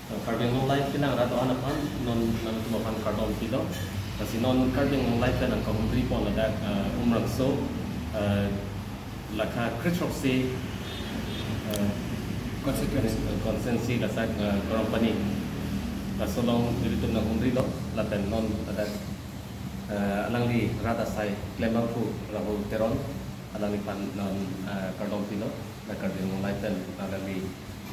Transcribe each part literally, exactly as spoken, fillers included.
Karbi Anglong Live kelang rat an aphan non nangtum aphan kardom pilo. Lasi non Karbi Anglong Live pen nangkahumri pon ladak, eh, Umrangso, eh, lakha krethrok si, eh, Constituency. Constituency ladak, eh, Garampani. Laso along ilitum nanghumrilo lapen non ladak, eh, alangli rat asai klembangphu Rahul Teron, alangliphan non, eh, kardom pilo. Ladak Karbi Anglong Live pen alangli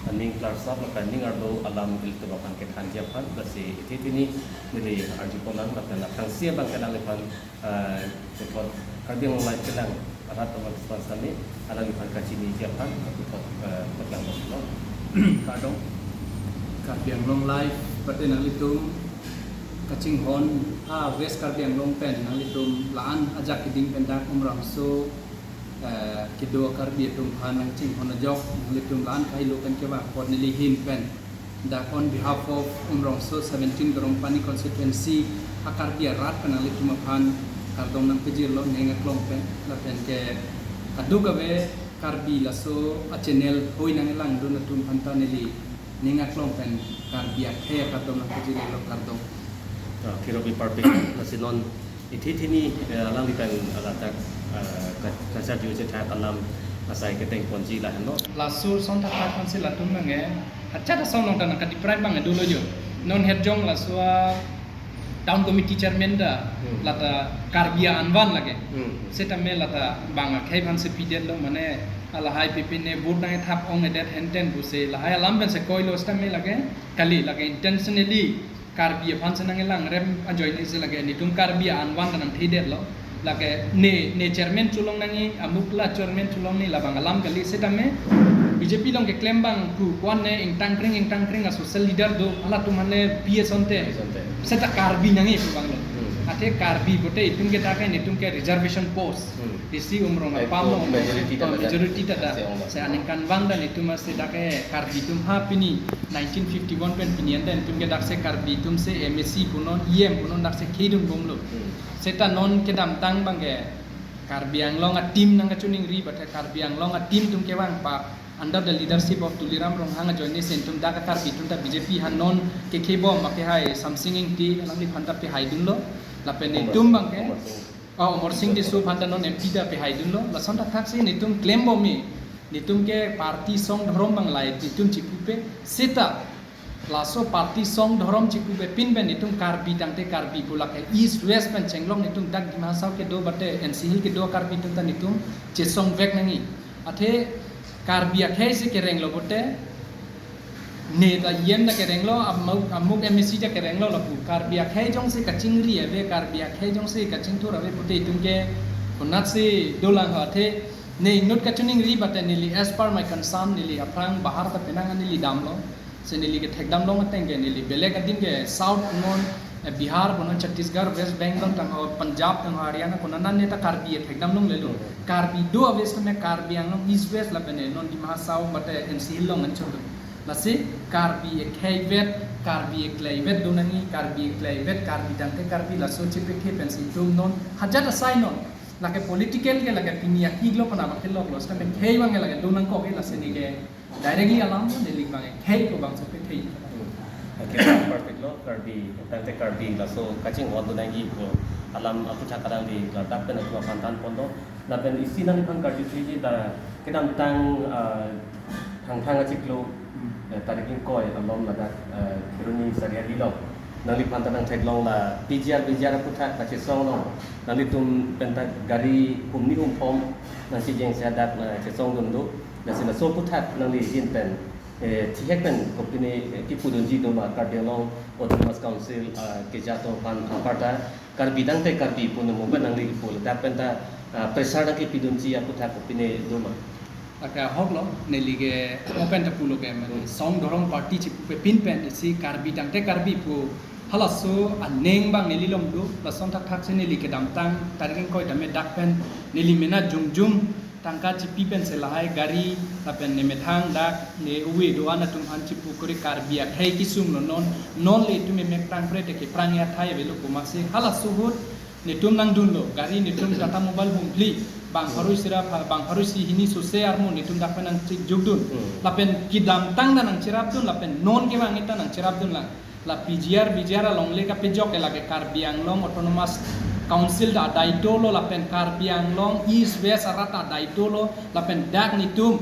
aning klarsap lapen aning arlo alam ilitum aphan kethanji aphan, lasi ithi pini neli arju ponnang lapen aphrangsi abang ke alangliphan, eh, puthot Karbi Anglong Live kelang rat amat span sami alangliphan kachiniji aphan puthot, eh, paklang bom lo. Kardom. Karbi Anglong Live pate nanglitum kachinghon, ah, West Karbi Anglong pen nanglitum la-an ajak keding pen dak Umrangso, eh, kedo Karbi atum aphan nangchinghon ajok, nanglitum la-an kahelo pen kevang apot neli ahin pen dak on behalf of Umrangso seventeen Garampani constituency a-Karbi arat pen nanglitum aphan kardom nangpajirlo ning aklong pen, lapen ke kadokave Karbi laso a-channel hoi nanglangdun atum aphan ta neli ning aklong pen Karbi akhei akardom nangpajirlo, kardom. Ah, Kirobi Parpik, lasi non ithi thini, eh, alangli pen ladak, eh, ka-, kacharju chethak alam asai keteng ponji lahenlo. Laso asong thakthak aphansi latum nang, eh, hachat asong along ta nangkadiprime abang dolo jo. Non Herjong laso a-town committee chairman ta, Hmm. lata Karbi anvan lake. Hmm. Setame lata bang akhei aphansi pidetlo, mane alahai pipine vote nangkethap ong-edet henten pusi lahai alam pensi koilo setame lake kali, lake intentionally Karbi aphansi nangkelangrem ajoinesi lake netum Karbi anvan ta nangthedetlo. Lake ne, ne chairman cholong nangji, amuk la chairman cholong nangji labang alam kali setame B J P along keklem abang pu ko-an ne ingtangkring ingtangkring a-social leader do, halatum aphan le P S onte. P S onte. Seta Karbi nangji pu abang lo. Hmm. Athe Karbi pote itum ke dak ke netum ke reservation post. Hmm. Isi Umrong Ai, apam lo, majority ta, oh, majority ta dak. Ase ong lo. Se aningkanvang ta netum ase dak ke Karbi atum ha pini nineteen fifty-one pen pini an ta netum ke dak se Karbi atum se M A C punon, E M punon dak se khedun bomlo. Hmm. Seta non kedamtang abang ke Karbi Anglong a-team nangkachiningri, but Karbi Anglong a-team atum kevang pak under the leadership of Tuliram Ronghang ajoinesi netum dak Karbi atum ta B J P aphan non kekhebom ma ke hai Samsing Ingti alangliphan ta pehaidunlo. Lapen Amar netum Singh, abang ke, Amar Singh. Oh, Amar Singh Tisso aphan ta non M P ta pehaidunlo. Lason thakthaksi netum klembom me. Netum ke party song dhorom abang lahai netum chipupe. Seta laso party song dhorom chipupe pin pen netum Karbi tangte Karbi pu lake East West pen chenglok netum dak Dima Hasao kedo bate N C Hill kedo Karbi atum ta netum chesongvek nangji. Athe Karbi akhei si kerenglo pote ne ta E M ta kerenglo, amuk, amuk M A C ta kerenglo lapu. Karbi akhei jongsi kachingri ave, Karbi akhei jongsi kachingthur ave pote itum ke konatsi dolang ho, athe ne inut kachiningri bate neli as per my concern neli aphrang bahar ta penang neli damlo. Se neli kethekdam long ateng ke neli belek adim ke South punon, eh, Bihar punon, Chhattisgarh, West Bengal tangho, Punjab tangho, Haryana konat an ne ta Karbi kethekdam longlelo. Karbi do ave setame Karbi Anglong East West lapen non Dima Hasao bate N C Hill along anchot do. Lasi Karbi ekheivet, Karbi ekleivet do nangji, Karbi ekleivet, Karbi tangte Karbi laso chepekhe pensi itum non hajat asai non. Lake political ke lake pini akiglo pana bak keloklo, setame khei abang ke lake do nangkok ke lasi ne ke directly alam lo, neli abang khei ko bangso pethei. Hmm. Okay, perfect lo, Karbi, tangte Karbi laso kachinghon do nangji ko alam aputhak alangli ladak pen atum aphan than pon do. Lapen isi nangliphan karju theji ta kedamtang, ah, Thangthang achiklo, Hmm. eh, tarik ingkoi alom ladak, eh, Kheroni Chariali along. Nangliphan ta nangtheklong la P G R, P G R aputhak kachesong along. Nanglitum pen ta gari humni humphom nangchijeng si hadak, eh, chesongdun do. Lasi laso aputhak nangli ahin pen, eh, thihek pen kopine, eh, kipudunji do ma Karbi Anglong Autonomous Council, ah, keja atum aphan aparta Karbi tangte Karbi pu nangmo pen nangli kipu ladak pen ta, ah, pressure nangkipidunji aputhak kopine do ma? Lake ahok lo, neli ke open ta pulo ke, mane, Hmm. song dhorom party chipupe pin pen isi Karbi tangte Karbi pu halaso aning abang neli along do, lason thakthaksi neli kedamtang tarik ingkoi tame dak pen neli mena jongjung tangka chipi pensi lahai gari lapen ne methang dak ne ove do-an atum aphan chipu kori Karbi akhei kesung lo non, non le itum emek prangpre te ke prang athai avelo komatsi halaso ahut netum nangdunlo, gari netum Tata Mobile humphli, Bang pharo isi ra pha-, bang pharo isi hini sose armu netum dak pen nangchejukdun. Hmm. Lapen kedamtang ta nangcherapdun, lapen non kevang ta nangcherapdun lang. La P G R, V G R alongle kapejok ke lake Karbi Anglong Autonomous Council ta adaito lo, lapen Karbi Anglong East West arat ta adaito lo, lapen dak netum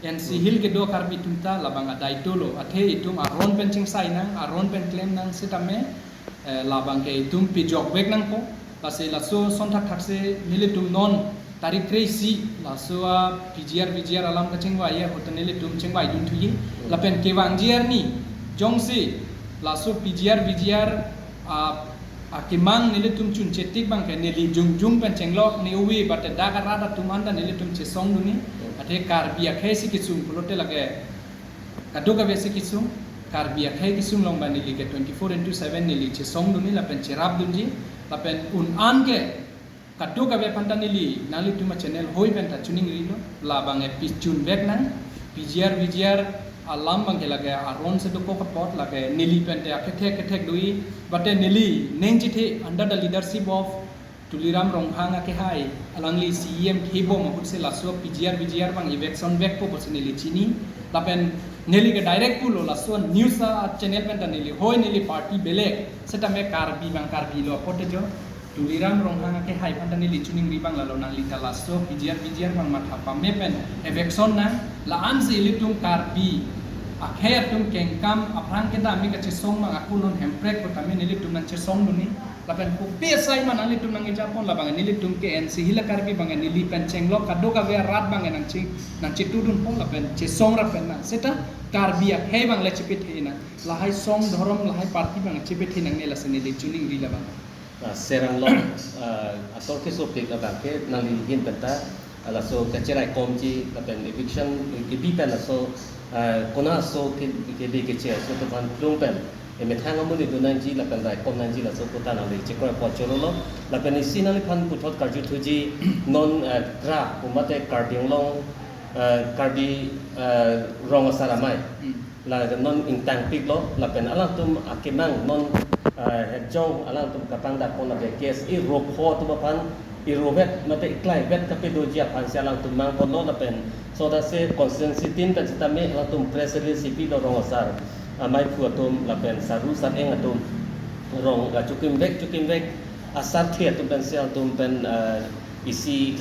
N C Hills kedo Karbi atum ta labang adaito lo. Athe itum aron pen chingsai nang, aron pen klem nang setame, eh, labang ke itum pejokvek nangpo. Lasi laso ason thakthak si nelitum non tarik kre-isi laso a P G R V G R alam kachingvai ahut ta nelitum chingvaidun thuji. Lapen kevangji arni jongsi laso P G R V G R a, akemang nelitum chunchetik abang ke neli jongjung pen chenglok ne uwi bate dak arat atum anta nelitum chesongdunji. Athe Karbi akhei si kesung pulote lake kadokave si kesung, Karbi akhei kesung along ba neli ke twenty-four into seven neli chesongdunji lapen cherapdunji, lapen un-an ke kadokave aphanta neli nanglitum a channel hoi pen ta chiningrilo, labang e pijunvek nang, P G R V G R alam abang ke lake aron si dokok apot lake neli pen te akethek kethek do-i, bate neli neng chithe under the leadership of Tuliram Ronghang akehai, alangli C E M kebom ahut si laso P G R V G R abang eviction vekpo pusi neli chini, lapen neli ke direct pulo laso news a channel pen ta neli hoi neli party belek, setame Karbi abang Karbi lo apote jo, Tuliram Ronghang akehai aphanta neli chiningri abang lalo, nangli ta laso P G R V G R abang matha pame pen eviction nang, la-an si ilitum Karbi akhei atum kengkam aphrang kedam mi kachesong abang ako non hemprek pu tame nelitum nangchesongdunji, lapen kopi asai ma nanglitum nangkejapon, labang nelitum ke N C Hills Karbi abang neli pen chenglok kadokave arat abang nangche, nangchetudunpo lapen chesong ra pen nang. Seta Karbi akhei abang le chepethe nang. Lahai song dhorom, lahai party abang chepethe nangne lasi neli chiningri labang. Ah, Serang along, ah, ator kesopik abang ke nangli ahin pen ta, ah, laso kacheraikomji lapen eviction kebi pen laso, ah, konat aso ke, kebi keche aso atum aphan klung pen emethang amonit do nangji lapen raikom nangji laso aputhak nangli chekroi apot chorolo. Lapen isi nangliphan puthot karjuthuji non, ah, kra pu mate Karbi Anglong, ah, Karbi, ah, Rong Asar Amei. Hmm. La non ingtangpiklo, lapen alangtum akemang non, ah, hejong alangtum kapangdakpon lake K S A ropho atum aphan irovet mate iklaivet kapedoji aphan si alangtum mangponlo, lapen sodase constituency tin pen sitame alangtum press release ipilo Rong Asar Amei aphu atum lapen Saru Sar-eng atum, rong, ah, chukimvek chukimvek asarthe atum pen si alangtum pen, ah, isi,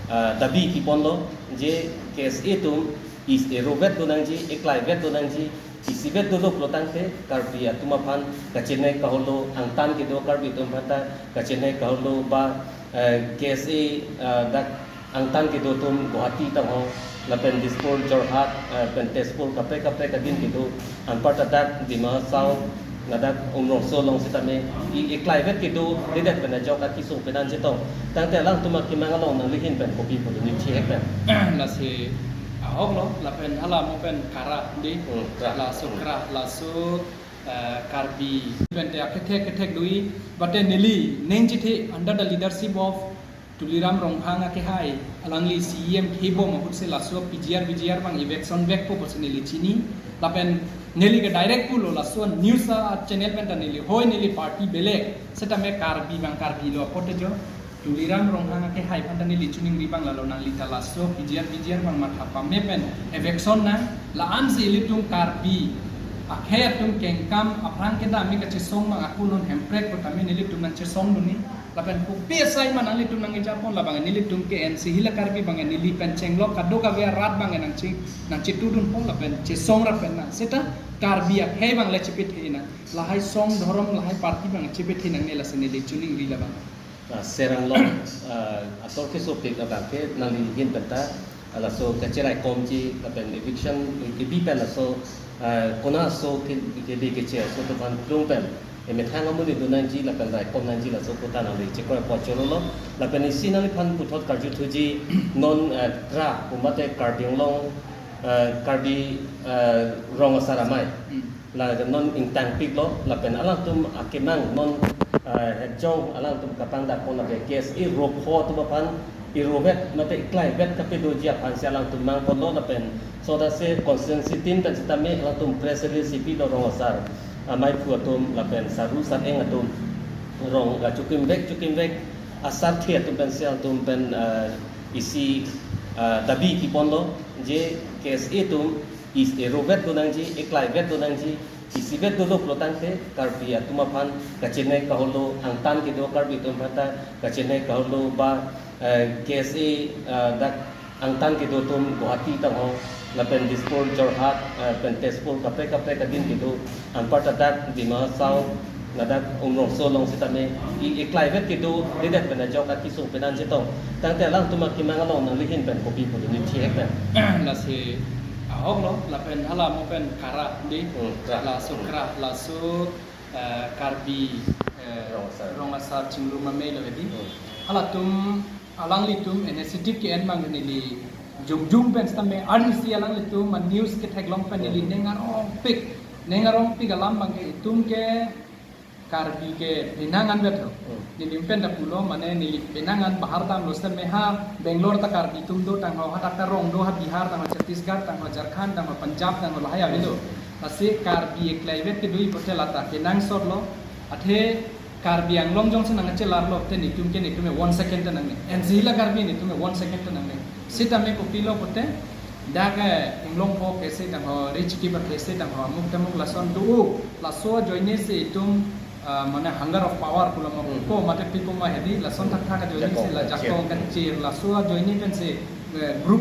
ah, dabi kiponlo je K S A atum is irovet do nangji, iklaivet do nangji, isivet dolo pulo tangte Karbi atum aphan kachene kaholo, angtan kedo Karbi atum aphan ta kachene kaholo ba, eh, K S A, eh, dak angtan kedo atum Guwahati tangho, lapen Dispur, Jorhat, eh, pen Tezpur kaprek kaprek adim kedo, anparta dak Dima Hasao, ladak Umrongso along sitame i, iklaivet kedo, dedet pen ajok akesung pen an chetong. Tangte alangtum akemang along nangli ahin pen kopi pulo neli chihek pen. Lasi ahok lo, lapen hala mo pen kra di. Hmm, kra. Laso kra, laso, eh, Karbi pen te akethek kethek do-i, bate neli neng chithe under the leadership of Tuliram Ronghang akehai, alangli C E M kebom ahut si laso P G R V G R abang eviction vekpo pusi neli chini, lapen neli ke direct pulo laso news a channel pen ta neli hoi neli party belek, setame Karbi abang Karbi lo apote jo, Tuliram Ronghang akehai aphanta neli chiningri abang lalo, nangli ta laso P G R V G R abang matha pame pen eviction nang, la-an si ilitum Karbi akhei atum kengkam aphrang kedam mi kachesong abang ako non hemprek pu tame nelitum nangchesongdunji. Lapen kopi asai ma nanglitum nangkejapon, labang nelitum ke N C Hills Karbi abang neli pen chenglok kadokave arat abang nangche, nangchetudunpo lapen chesong ra pen nang. Seta Karbi akhei abang le chepethe nang. Lahai song dhorom, lahai party abang chepethe nangne lasi neli chiningri labang. Ah, Serang along, ah, ator kesopik abang ke nangli ahin pen ta, ah, laso kacheraikomji lapen eviction kebi pen laso, ah, konat aso ke, kebi keche aso atum aphan klung pen emethang amonit do nangji lapen raikom nangji laso aputhak nangli chekroi apot chorolo. Lapen isi nangliphan puthot karjuthuji non, eh, kra pu mate Karbi Anglong, eh, Karbi, eh, Rong Asar Amei. Hmm. La non ingtangpiklo, lapen alangtum akemang non, eh, hejong alangtum kapangdakpon lake K S A ropho atum aphan irovet mate iklaivet kapedoji aphan si alangtum mangponlo, lapen sodase constituency tin pen sitame alangtum press release ipilo Rong Asar Amei aphu atum lapen Saru Sar-eng atum, rong, ah, chukimvek chukimvek asarthe atum pen si alangtum pen, ah, Isi ah, dabi kiponlo je K S A atum is erovet do nangji, eklaivet do nangji, isivet dolo pulo tangte Karbi atum aphan kachenei kaholo, angtan kedo Karbi atum aphan ta kachenei kaholo ba eh, K S A ah, dak angtan kedo atum Guwahati tangho lapen Dispur, Jorhat, eh, pen Tezpur kaprek kaprek adim kedo, anparta dak Dima Hasao, ladak Umrongso along sitame i eklaivet kedo, dedet pen ajok akisung penan chetong. Tangte alangtum akemang along nanglihin pen kopi pu dun thihek pen. Lasi ahok lo, lapen hala mo pen kara di. Hmm, kra. Laso kra, laso eh, Karbi eh, Rong asar. Rong asar chingrum amei lo di. Hmm. Halatum, alanglitum initiative ke-en abang neli jongjong pen sitame arnisi alanglitum a news ketheklong pen neli Hmm. ning arongpik. Ning arongpik alam abang ke itum ke Karbi ke penang anvet ho. Hmm. Neli pen ta pulo mane neli penang an bahar damlo sitame ha Bangalore ta Karbi atum do tangho, ha dak ta rong do, ha Bihar tangho, Chhattisgarh tangho, Jharkhand tangho, Punjab tangho, lahai avelo. Lasi Karbi eklaivet kedo-i pulote lata kenangsot lo. Athe Karbi Anglong jongsi nangchelar lote netum ke netum ke one second ta nangne. N C Hills a Karbi netum ke one second ta nangne. Sitame kopilo pulote dak eh, Inglongpo K S A tangho, Richikiba K S A tangho, amuk tamuk lason do. Laso ajoine si itum ah, mane hunger of power pulo mo Hmm. ko mate piko ma hedi, lason thakthak ajoine si Jakong la kachir. Jakong kachir, laso ajoine pen si eh, group